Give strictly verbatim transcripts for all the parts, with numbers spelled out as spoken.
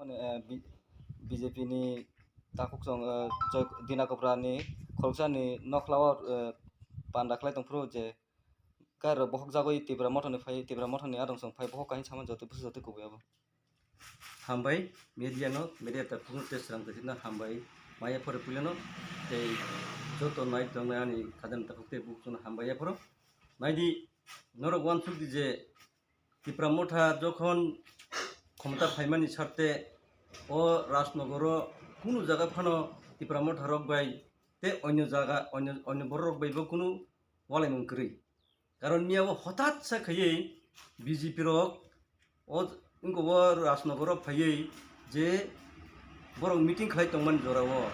Eh, B-, B J P ni takhuk song, eh, Joy-, Dina Kopra ni khoroksa ni nokla o, eh, panda khlai tongphuru je kairo bohok jagoi Tipra Motha ni phai, Tipra Motha ni adong song phai bohok kaisa sama joto busu joto kubui abo. Hambai media no, media ta phuru tei srang tei no hambai maya pore puile no tei joto nai tong ani khajam takhuk tei buk chun hambai ya phoro. Naidi norok wansuk di je Tipra Motha jokhon khomota phaimani sarte o Rajnogoro kunu jaga phano Tipra Motha rok bai tei onyo jaga, onyo, onyo borok rok bai bo kunu walaimung kwrwi. Karon miya o hotat sa khaiwi B J P rok o wngkha o Rajnogoro phaiwi je borok meeting khlai tongmani jora o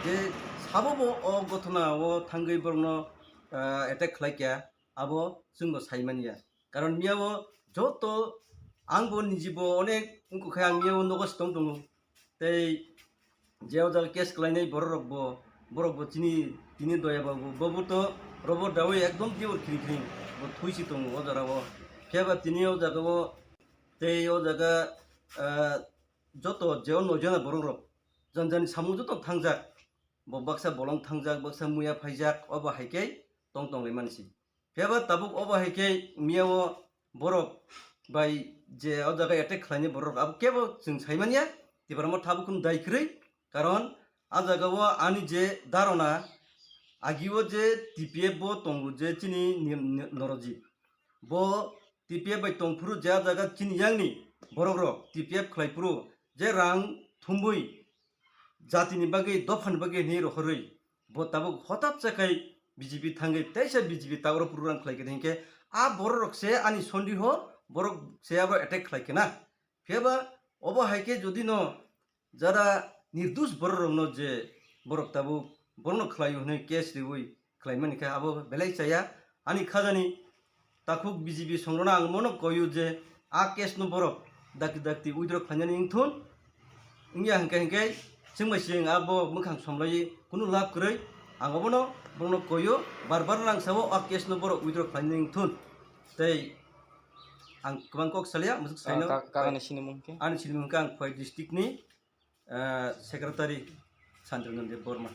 je sabo bo o gothona o thangwi borokno, ah, attack khlai kha. Abo chwngbo saimanya. Karon miyao joto angbo nijibo onek wngkha khe ang miyao nogo se tong tongo. Tei je o jaga case khlainai borok rokbo, borokbo chini tini doya babu, bobo to robo dawi ekdom diyor khring khring bo thui si tongo o jora o. Phiya ba tini o jaga o tei o jaga, ah, joto je o noi jona borok rok jani jani samung joto thangjak, bo baksa bolong thangjak, baksa muya phaijak, obo hai khe tong tong lai mani si. Phiya ba tabuk obo hai khe miyao borok bai je o jaga attack khlainai borok abo kebo chwng sai manya, Tipra Motha abo kunu dai kwrwi, karon a jaga o ani je dharona agi o je T P F bo tongo je chini ni-, ni-, Norojit, bo T P F bai tongphuru je a jaga chini yangni borok rok T P F khlai phuru je rang thumbui jatini bagwi, dophani bagwi hinwi rohorwi, bo tabuk hotat se khai B J P thangwi teisa B J P taboro program khlai khe hinkhe a borok rok se ani sondiho borok se abo attack khlai khe na. Phiya ba obo hai khe jodi no jara nirdush borok rok no je borok tabuk borok no khlai hwnwi case riwi khlai mani khe abo belai chaya ani khajani takhuk B J P songrona ang mono koyu je a case no borok dakti dakti withdraw khlainani wngthun. Wngya hwnkhe hwnkhe chwng bai chwng abo mwkhang somlaiwi kunu lab kwrwi. Ang obono borokno koyu bar bar rang sao a case no borok withdraw khlainani wngthun. Tei ang kwbang kok salia, mwsuk saino. Ka-, ka-, kagani sinimung khe? Ani sinimung khe ang Khowai district ni, eh, secretary Chandra Nandi Borma.